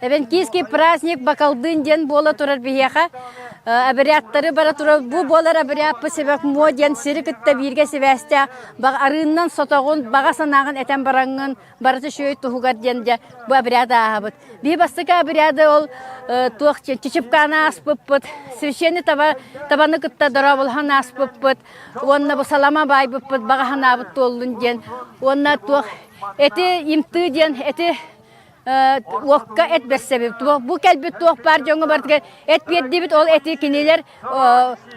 Эвенкийский праздник Бакалдын диэн буола турар биһиэхэ. Обрядтары бара турар бу буолар обрядпы себек мо диэн сири кытта бииргэ сибээстээх арыыннан сотоҕун баҕа санааҕын этэн бараҥҥын барыта үчүгэй туһугар диэн дьэ бу обряд ааһабыт. Биһи бастакы обряды ол туох чичипканы ааспыппыт, священный таба табаны кытта дорооболоһон ааспыппыт уонна бу салама баайбыппыт баҕа санаабыт туоллун диэн уонна туох эти имтыы диэн эти уокка эт бэрсэбит. Бу кэлбит туох баар дьоҥҥо барытыгар эт биэрдибит, ол эти кинилэр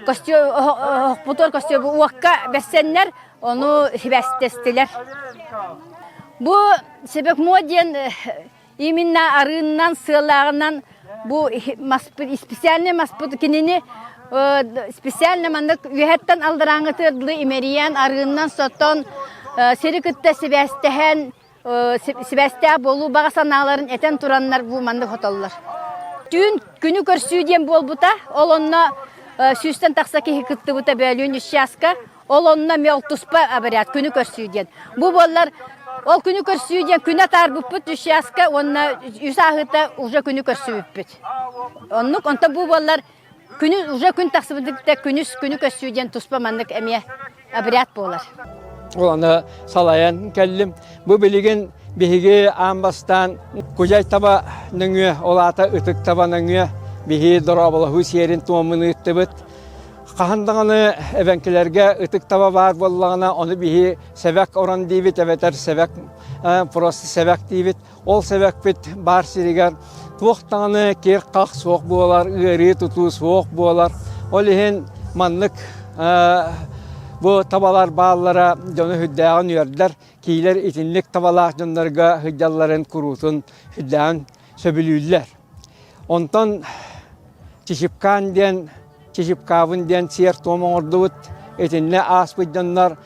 костюм костюм уокка бэрсэннэр ону сибээстэстилэр. Бу Себекмо диэн именно арыыннан, сыалааҕынан бу маспыт, специальный маспыт кинини специально маннык үөһэттэн алдарааҥҥытыгар дылы имэрийэн, арыыннан сотон, сири кытта сибээстэһэн сибээстээх буолуу баҕа санааларын этэн тураннар бу маннык хотоллор. Түүн күнү көрсүү диэн буолбута. Ол онно сүүстэн тахса киһи кыттыбыта бөөлүүн үс чааска. Ол онно эмиэ ол туспа обряд күнү көрсүү диэн. Бу буоллар ол күнү көрсүү диэн күнэ атаарбыппыт үс чааска уонна үс ааһыыта уже күнү көрсүбүппүт. Оннук онтон бу буоллар Күнү уже күн тахсыбытыгар күнүс күнү көссүү диэн туспа маннык эмиэ обряд буолар. Ол аны салайан кэллим. Бу билигин биһиги аан бастаан Кудьай таба нөҥүө, ол аата Ытык таба нөҥүө биһи дорооболоһуу сиэрин туомун ыыттыбыт. Хаһан даҕаны эбэҥкилэргэ ытык таба баар буоллаҕына, ону биһи сэбэк орон диибит эбэтэр сэбэк просто сэбэк диибит. Ол сэбэкпит баар сиригэр туох даҕаны кир-хах суох буолар, ыарыы тутуу суох буолар. Ол иһин маннык бу табалар бааллара дьону сүрдээҕин үөрдэр. Киилэр итинник табалаах дьоннорго сылдьалларын куруутун сүрдээҕин сөбүлүүллэр. Онтон Чичипкаан диэн Чичипкаабын диэн сиэр-туом оҥордубут. Итиннэ ааспыт дьоннор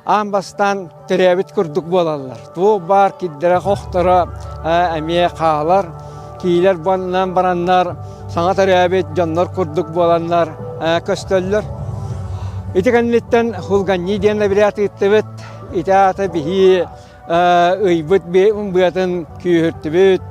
аан бастаан төрөөбүт курдук буолаллар. Туох баар кирдэрэ-хохторо эмиэ хаалар. Киилэр буоннан бараннар саҥа төрөөбүт дьоннор курдук буоланнар көстөллөр. Ити кэнниттэн Хулганни диэн обряд ыыттыбыт. Ити аата биһи ыйбыт быатын күүһүртүбүт,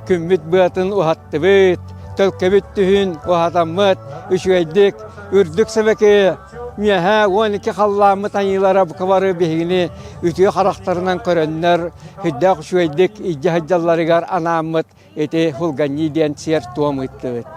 күммүт быатын уһаттыбыт, төлкөбүт түһүн уһатаммыт, үчүгэйдик үрдүк сэбэки үөһэ 12 халлааммыт айыылара бука бары биһигини үтүө харахтарынан көрөннөр, сүрдээх үчүгэйдик илдьэ сылдьалларыгар анааммыт ити хулганньыы диэн сиэр-туом ыыттыбыт.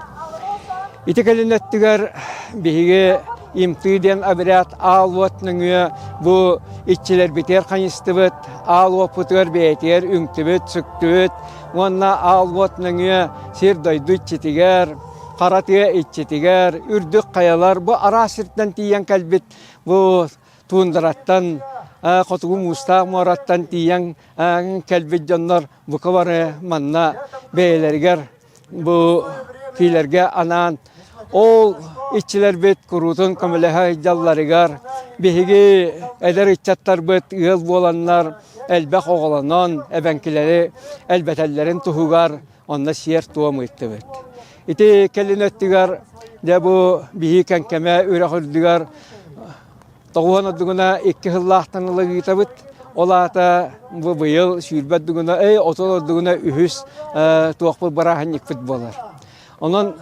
Ити кэлин өттүгэр биһиги имтыы диэн обряд аал уот нөҥүө бу иччилэрбитигэр хайыстыбыт, аал уоппутугар бэйэтигэр үҥтүбүт, сүктүбүт уонна аал уот нөҥүө сир-дойду иччитигэр, хара тыа иччитигэр, үрдүк хайалар бу араас сиртэн тиийэн кэлбит бу туундараттан, хотугу муустаах муораттан тиийэн кэлбит дьоннор бука бары манна бэйэлэригэр бу киилэргэ анаан ол иччилэрбит куруутун көмөлөһө сылдьалларыгар биһиги эдэр ыччаттарбыт ыал буоланнар элбэх оҕолонон эбэҥкилэри элбэтэллэрин туһугар онно сиэр-туом ыыттыбыт. Ити кэлин өттүгэр дьэ бу биһи Кэҥкэмэ үрэх үрдүгэр Тоҕуһан ордугуна икки сыллаахтан ыла ыытабыт. Ол аата бу быйыл 20 ордугуна, эй, 30 ордугуна үһүс туохпут бырааһынньыкпыт буолар. Онон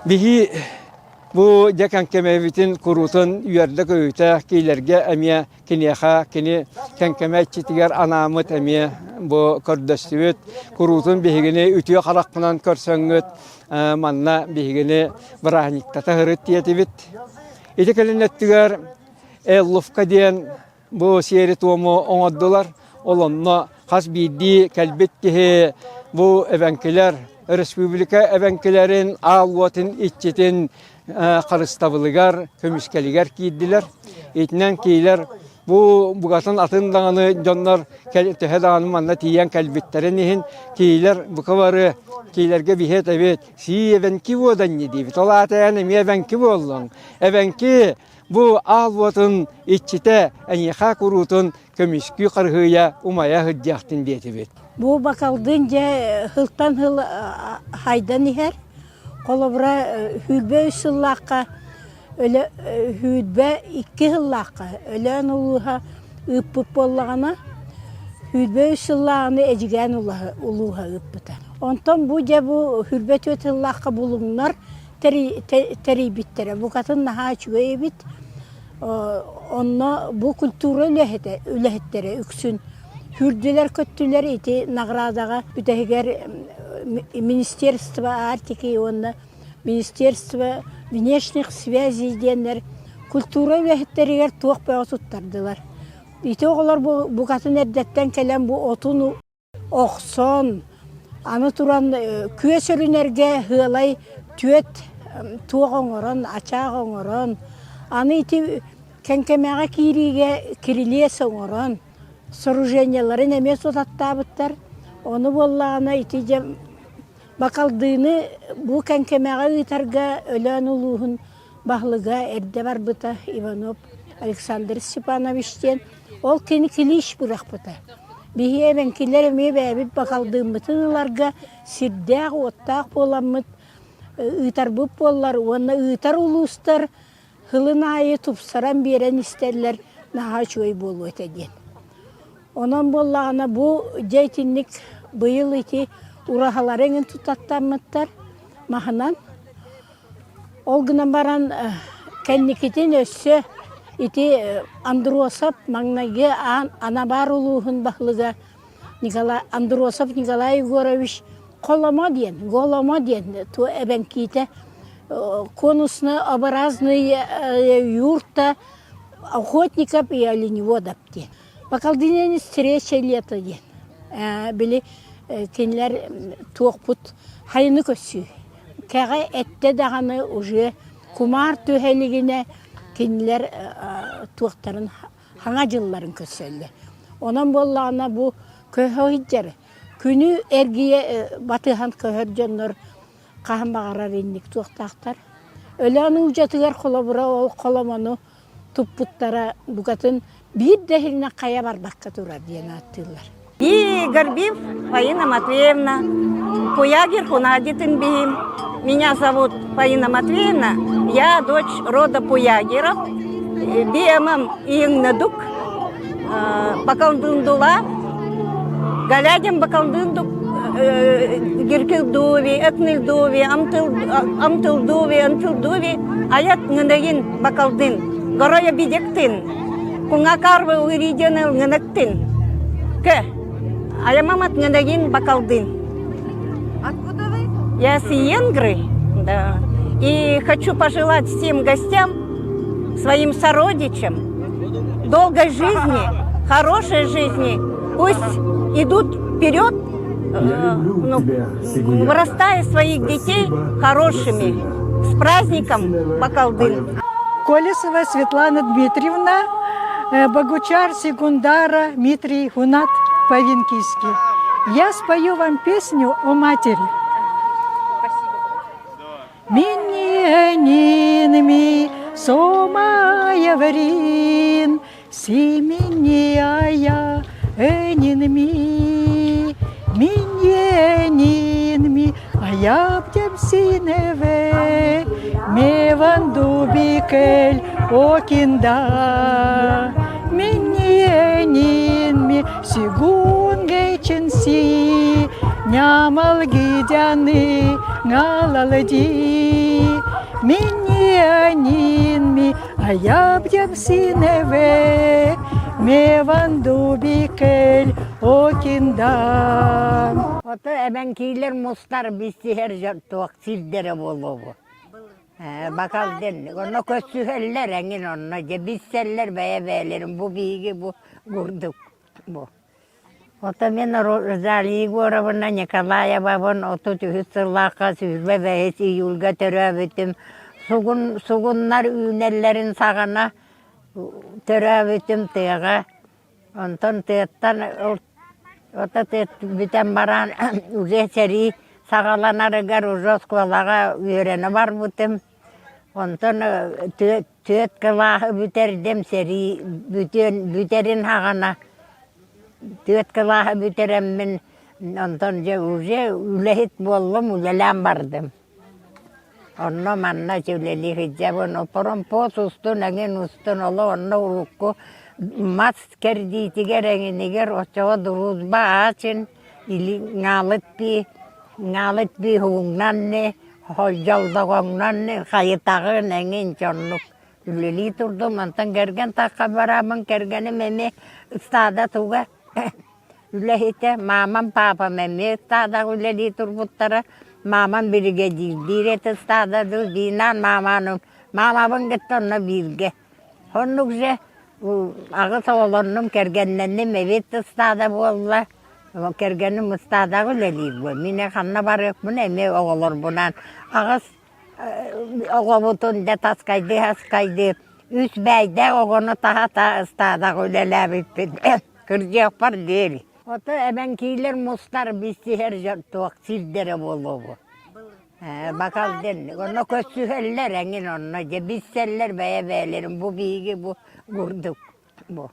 биһи бу дьэ Кэҥкэмэбитин куруутун үөрдэ-көйүтэ киилэргэ эмиэ киниэхэ кини Кэҥкэмэ иччитигэр анааммыт эмиэ бу көрдөстүбүт. Куруутун биһигини үтүө харахпынан көрсөҥҥүт манна биһигини бырааһынньыктата сырыт диэтибит. Ити кэлин өттүгэр Элловка диэн бу сиэри-туому оҥордулар. Ол онно хас биирдии кэлбит киһи бу эбэҥкилэр, республика эбэҥкилэрин аал уотун иччитин харыстабылыгар, көмүскэлигэр киирдилэр. Итинэн киилэр бу бугатын атын даҕаны дьоннор төһө даҕаны манна тиийэн кэлбиттэрин иһин киилэр бука бары киилэргэ биһиэт эбит Сии эбэҥки буоданньы диибит. Ол аата эн эмиэ эбэҥки буоллуҥ. Эбэҥки бу аал уотун иччитэ эйиэхэ куруутун көмүскүү харыһыйа умайа сылдьыахтын диэтибит. Бу бакалдын дьэ сылтан сыл хайдан иһэр. Холобура 23 сыллаахха 22 сыллаахха Өлөөн улууһа ыыппыт буоллаҕына. 23 сыллааҕыны Эдьигээн улууһа ыыппыта. Онтон бу дьэ бу 24 сыллаахха булуҥнар тэрийбиттэрэ. Букатын наһаа үчүгэй эбит. Онно бу культура үлэһитэ, үлэһиттэрэ үксүн сүүрдүлэр-көттүлэр ити наградаҕа бүтэһигэр Министерство Арктики уонна Министерство внешних связей диэннэр культура үлэһиттэригэр туох бөҕө туттардылар. Ити оҕолор бу букатын эрдэттэн кэлэн бу отун охсон, аны туран күөс өрүнэргэ сыалай түөт туох оҥорон, ачаах оҥорон, аны ити Кэҥкэмэҕэ киириигэ кирилиэс оҥорон, сооружениеларын эмиэ сутаттаабыттар. Ону буоллаҕына ити дьэ Бакалдыыны бу Кэҥкэмэҕэ ыытарга Өлөөн улууһун баһылыга эрдэ барбыта Иванов Александр Степанович диэн. Ол кини килииш бырахпыта. Биһи эбэҥкилэр эмиэ бэйэбит бакалдыыммытын ыларга сирдээх-уоттаах буоламмыт ыытарбыт буоллар уонна ыытар улуустар сылын аайы тупсаран биэрэн истэллэр наһаа үчүгэй буолуо этэ диэн. Онон буоллаҕына бу дьэ итинник быйыл ити ураһалары эҥин тутаттаммыттар маһынан. Ол гынан баран кэнникитин өссө ити Андросов маҥнайгы аан Анабаар улууһун баһылыга Николай Андросов Николай Егорович Холомо диэн, Голомо диэн ту эбэҥкиитэ конусно-образный юрта охотников и оленеводов диэн. Бакалдинени встреча лето диэн. Били кинилэр туохпут хайыны көссүү. Кэҕэ эттэ даҕаны уже кумаар түһэ илигинэ кинилэр туохтарын хаҥа дьылларын көрсөллөр. Онон буоллаҕына бу көһө сылдьар күнү эргийэ батыһан көһөр дьоннор хаһан баҕарар инник туохтаахтар. Өлөөн уулдьатыгар холобура ол холомону туппуттара букатын биир да иһинэн хайа барбакка турар диэн ааттыыллар. И Горбив Фаина Матвеевна, Куягер Хунадитин Бихим. Меня зовут Фаина Матвеевна, я дочь рода Пуягеров, Биэмэм Ингнадук, Бакалдындула, Галядин Бакалдындук Гиркилдуви, Этнилдуви, Амтылдуви, Антылдуви, Аят Нгынагин Бакалдын, Гороя Бидектин, Куңакарвы Уириденыл Нгынактин. К. Аямамат Нгынагин Бакалдын. Откуда вы? Я с Иенгры, да. И хочу пожелать всем гостям, своим сородичам, долгой жизни, хорошей жизни. Пусть идут вперед, Я люблю ну, тебя, Сигуя. вырастая своих детей Спасибо хорошими. за сына. С праздником, Бакалдын! Колесова Светлана Дмитриевна, Богучар Секундара Дмитрий Хунат по-венкийски. Я спою вам песню о матери. Миннинми сомаяврин, симинияя энинми, миньенинми, аяптем синеве, мевандубикель окинда. Миньенинми сигун геченси, нямалгидяны налалди. Миньенинми аябдем синеве, мевандубикель окинда. Ото эбэҥкиилэр мустар билсиһэр дьон туох сирдэрэ буолуо Бакал диэн онно көрсүһэллэр эҥин онно дьэ билсэллэр бэйэ-бэйэлэрин бу биһиги бу курдук бу. Ото мин Розалия Егоровна Николаевабын 33 сыллаахха 25 июльга төрөөбүтүм. Сугун сугуннар үүнэллэрин саҕана төрөөбүтүм тыаҕа. Онтон тыаттан ото бүтэн баран уже сэрии саҕаланарыгар уже оскуолаҕа үөрэнэ барбытым. Онтон түөрт кылааһы бүтэрдим, сэрии бүтүөн бүтэрин саҕана түөрт кылааһы бүтэрэммин онтон дьэ уже үлэһит буоллум, үлэлээн бардым. Онно-манна үлэлии сылдьабын, оппоромпуос устун, эҥин устун, олох онно урукку. Мас кэрдиитигэр эҥинигэр оччоҕо дружба аачин или ҥаалыт бии ҥаалыт бии һугуҥнанни дьолдоҕоҥнонни хайытаҕын эҥин дьоннук үлэлии турдум онтон кэргэн тахха бараммын кэргэним эмиэ ыстаада туга үлэһитэ маамам паапам эмиэ ыстаадаҕа үлэлии турбуттара маамам биригэдьиирдиир этэ ыстаада дуу биинаан мааманым маамабын кытта онно бииргэ Оннук же аҕыс оҕолоннум, кэргэннэнним, эбиэт ыстаада буолла. Кэргэним ыстаадаҕа үлэлиир буо. Мин ханна барыахпын эмиэ оҕолорбунаан аҕыс оҕобутун дьэ таскайдыы-таскайдыы үс бэйдээх оҕону таһа-таһа ыстаадаҕа үлэлээбиппит. Кырдьыахпар диэри. Ото эбэҥкиилэр мустар билсиһэр дьон туох сирдэрэ буолуо бу. Бакал диэн онно көрсүһэллэр эҥин онно дьэ билсэллэр бэйэ-бэйэлэрин бу биһиги бу курдук бу.